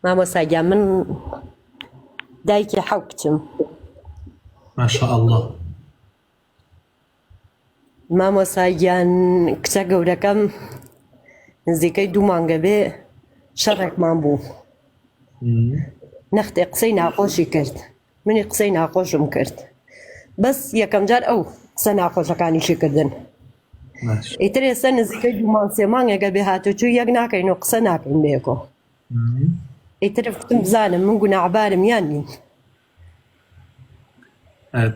مامۆستا گیان من دایکی حەو کچم. ما شاء اللە. مامۆستا گیان کچە گەورەکەم نزیکەی دوو مانگە بێ شەڕێکمان بوو نەختێ قسەی ناخۆشی کرد منی قسەی ناخۆشم کرد بەس یەکەم جار ئەو قسە ناخۆشەکانیشی کردن ئیتر ئێستا نزیکەی دوو مانگ سێ مانگێکە بێ هاتوچوو یەک ناکەین و قسە ناکەین بەیەکەوە ئیتر گوتم بزانم من گوناعبارم یان نیم.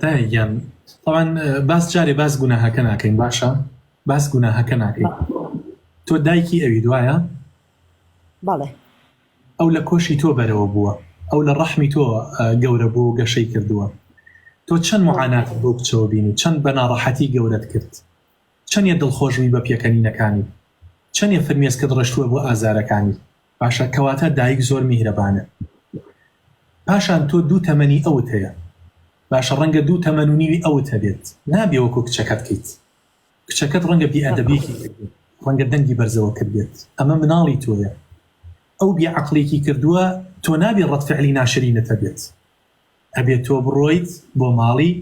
دایە گیان تەوان باس جارێ باس گوناهەکە ناکەین باشە باس گوناهەکە ناکەین تۆ دایکی ئەوی دوایە بەڵێ ئەو لە کۆشی تۆ بەرەوە بووە ئەو لە ڕەحمی تۆ گەورە بوو و گەشەی کردووە تۆ چەند معاناتت بۆ کچەوە بینی چەند بە ناڕەحەتی گەورەت کرد چەنێ دڵخۆش بووی بە پێکەنینەکانی؟ چەنێ فرمێسکت ڕشتووە بۆ ئازارەکانی؟ باشە کەواتە دایک زۆر میهرەبانە. پاشان تۆ دوو تەمەنی ئەوت هەیە. باشە ڕەنگە دوو تەمەن و نیوی ئەوت هەبێت. نابێ وەکو کچەکەت کەیت. کچەکەت ڕەنگە بێئەدەبیەکی کردبێت. ڕەنگە دەنگی بەرزەوە کردبێت. ئەمە مناڵی تۆیە. ئەو بێعەقڵیەکی کردووە تۆ نابێ ڕەد فعلی ناشرینت هەبێت. ئەبێ تۆ بڕۆیت بۆ ماڵی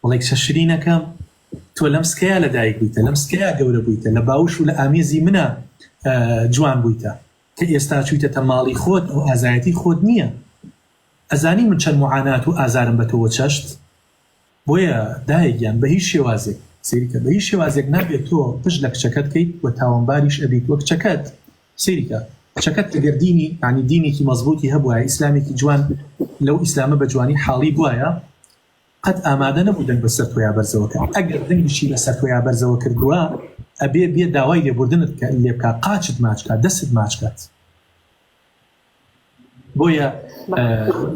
بڵێ کچە شرینەکەم تۆ لەم سکەیا لە دایک بوویتە لەم سکەیا گەورە بوویتە لە باوش و لە ئامێزی منە جوان بوویتە کە ئێستا چوویتەتە ماڵی خۆت ئەو ئازایەتی خۆت نییە ئەزانی من چەند معانات و ئازارم بە تۆوە چەشت بۆیە دایە گیان بە هیچ شێوازێک سەیرکە بە هیچ شێوازێک نابێت تۆ پشت لە کچەکەت کەیت و تاوانباریش ئەبیت وە کچەکەت سەیرکە کچەکەت ئەگەر دینی یانی دینێکی مەزبوتی هەبوایە ئیسلامێکی جوان لەو ئیسلامە بە جوانی حاڵی بوایە قەت ئامادە نەبوو دەنگ بەسەر تۆیا بەرزەوە کە ئەگەر دەنگیشی لەسەر تۆیا بەرزەوە کردووە ئەبێ بێ داوای لێبوردنت لێ بکا قاچت ماچ کات دەستت ماچ کات بۆیە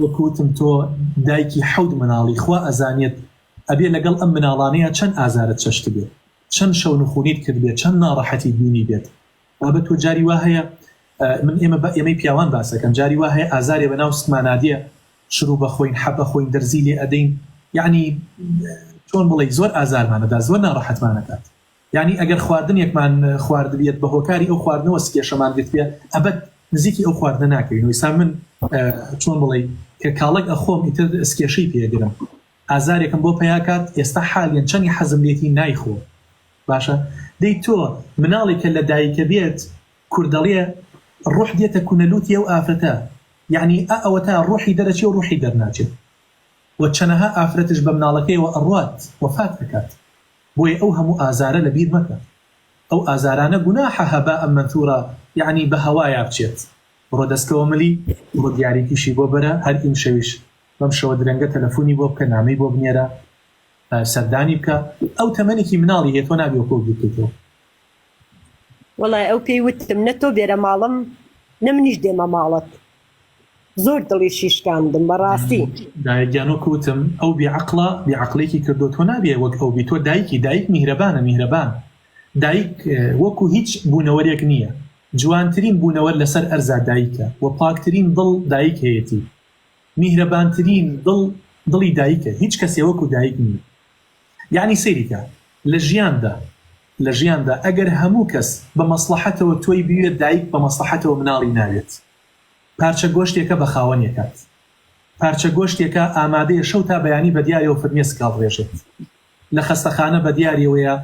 وەکو وتم تۆ دایکی حەوت مناڵی خوا ئەزانێت ئەبێ لەگەڵ ئەم مناڵانەیە چەند ئازارت چەشتبێت چەند شەونخونیت کردبێت چەند ناڕەحەتیت بینی بێت بابە تۆ جاری وا هەیە من ئێمە بە ئێمەی پیاوان باسەکەم جاری وا هەیە ئازارێ بە ناو سکمانادێ شروب ئەخۆین حەب ئەخۆین دەرزی لێ ئەدەین یعنی چۆن بڵێ زۆر ئازارمانەدا زۆر ناڕەحەتمانەکات یانی ئەگەر خواردنێکمان خواردبێت بە هۆکاری ئەو خواردنەوە سکێشەمان گرتبێ ئەبەد نزیکی ئەو خواردنە ناکەوین ئیستا من چۆن بڵێ کە کاڵەک ئەخۆم ئیتر سکێشەی پێگرم ئازارێکم بۆ پیاکات ئێستا حالیان چەنی حەزم لێتی نایخۆ باشە دەی تۆ مناڵێک کە لە دایکە بێت کوردەڵێ ڕۆح دێتە کونەلوتی ئەو ئافرەتە یعنی ئە ئەوەتا ڕۆحی دەرەچێ و ڕۆحی دەرناچێت و چەنەها ئافرەتش بە مناڵەکەیەوە ئەڕوات وەفات ئەکات بۆیە ئەو هەموو ئازارە لە بیر مەکە ئەو ئازارانە گوناحە هەباء منثورا یەعنی بە هەوایا بچێت بڕۆ دەستکەوە ملی بڕۆ دیاریکیشی بۆ بەرە هەر ئیمشەویش بەم شەوە درەنگە تەلەفونی بۆ بکە نامەی بۆ بنێرە سەردانی بکە ئەو تەمەنێکی مناڵی هەیە تۆ نابێ وەکو ئەو بیر بکەیتەوە. وەڵای ئەو پێی وتم نە تۆ بێرە ماڵم نە منیش دێمە ماڵت زۆر دڵیشی شکاندم بەڕاستی. دایە گیان وەک وتم ئەو بێ عەقڵە بێ عەقڵێکی کردوە تۆ نابێ وەک ئەو بی تۆ دایکی دایک میهرەبانە میهرەبان دایک وەکو هیچ بونەوەرێک نیە جوانترین بونەوەر لەسەر ئەرزا دایکە وە پاکترین دڵ دایک هەیەتی میهرەبانترین دڵ دڵی دایکە هیچ کەسێ وەکو دایک نیە یەعنی سەیری کە لە ژیاندا لە ژیاندا ئەگەر هەموو کەس بە مەسڵەحەتەوە تۆی بوێت دایک بە مەسڵەحەتەوە مناڵی ناوێت پارچە گۆشتێکە بە خاوەنی ئەکات. پارچە گۆشتێکە ئامادەیە شەو تا بەیانی بە دیاریەوە فرمێسک هەڵڕێژێت. لە خەستەخانە بە دیاریەوەیە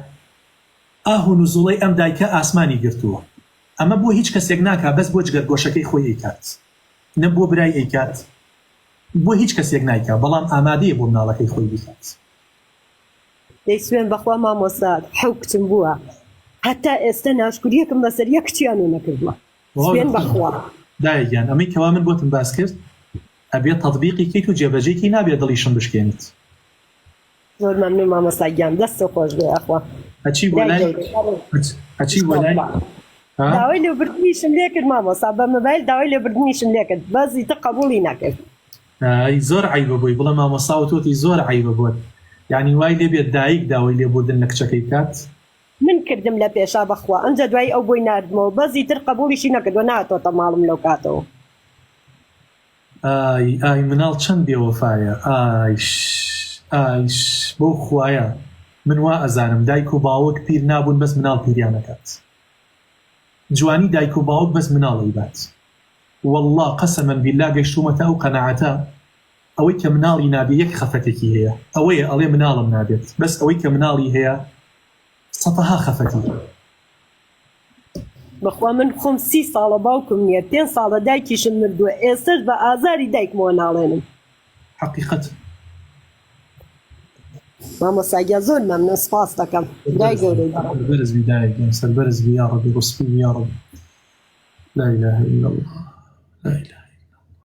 ئاه و نزوڵەی ئەم دایکە ئاسمانی گرتووە. ئەمە بۆ هیچ کەسێک ناکا بەس بۆ جگەرگۆشەکەی خۆی ئەیکات. نە بۆ برای ئەیکات. بۆ هیچ کەسێک نایکا بەڵام ئامادەیە بۆ مناڵەکەی خۆی بیکات. دەی سوێن بەخوا مامۆستا حەو کچم بووە هەتا ئێستە ناشکوریەکم بەسەر یەک کچیانو نەکردووە. سوێن بەخوا. دایە گیان ئەمەی کەوا من بۆتم باس کرد ئەبێ تەتبیقی کەیت و جێبەجێی کەی نابێ دڵیشم بشکێنیت. زۆر مەمنون مامۆستا گیان دەستت خۆش بێ ئەخوا. ئەچی بۆ لای ئەچی بۆ لای داوای لێبوردنیشم لێ کرد مامۆستا بە مۆبایل داوای لێبوردنیشم لێ کرد بەس ئیتر قبوڵی نەکرد. ئای زۆر عەیبە بۆی بڵێ مامۆستا وتوتی زۆر عەیبە بۆت یانی وای لێ بێت دایک داوای لێبوردن لە کچەکەی بکات. من کردم لە پێشا بەخوا ئەنجا دوایی ئەو بۆی ناردمەوە بەس ئیتر قبوڵیشی نەکردوە نەهاتۆتە ماڵم لەو کاتەوە. ئای ئای مناڵ چەند بێ وەفایە ئایش ئایش بەو خوایە من وا ئەزانم دایک و باوک پیر نابوون بەس مناڵ پیریان ئەکات جوانی دایک و باوک بەس مناڵ ئەیبات. واللە قەسەمەن بیللا گەیشتوومەتە ئەو قەناعەتە ئەوەی کە مناڵی نابێ یەک خەفەتێکی هەیە ئەوەیە ئەڵێ مناڵم نابێت بەس ئەوەی کە مناڵی هەیە سەتەها خەفەتی هەیە. بەخوا من خۆم سی ساڵە باوکم نیە پێنج ساڵە دایکیشم مردووە ئێستەش بە ئازاری دایکمەوە ناڵێنم. حەقیقەت. مامۆستا گیان زۆر مەمنون سپاست دەکەم خودای گەورەی بەڕێز. سەربەرز بی دایە گیان سەربەرز بی یاڕەبی ڕوسپی بی یاڕەبی لا اله الا الله لا اله.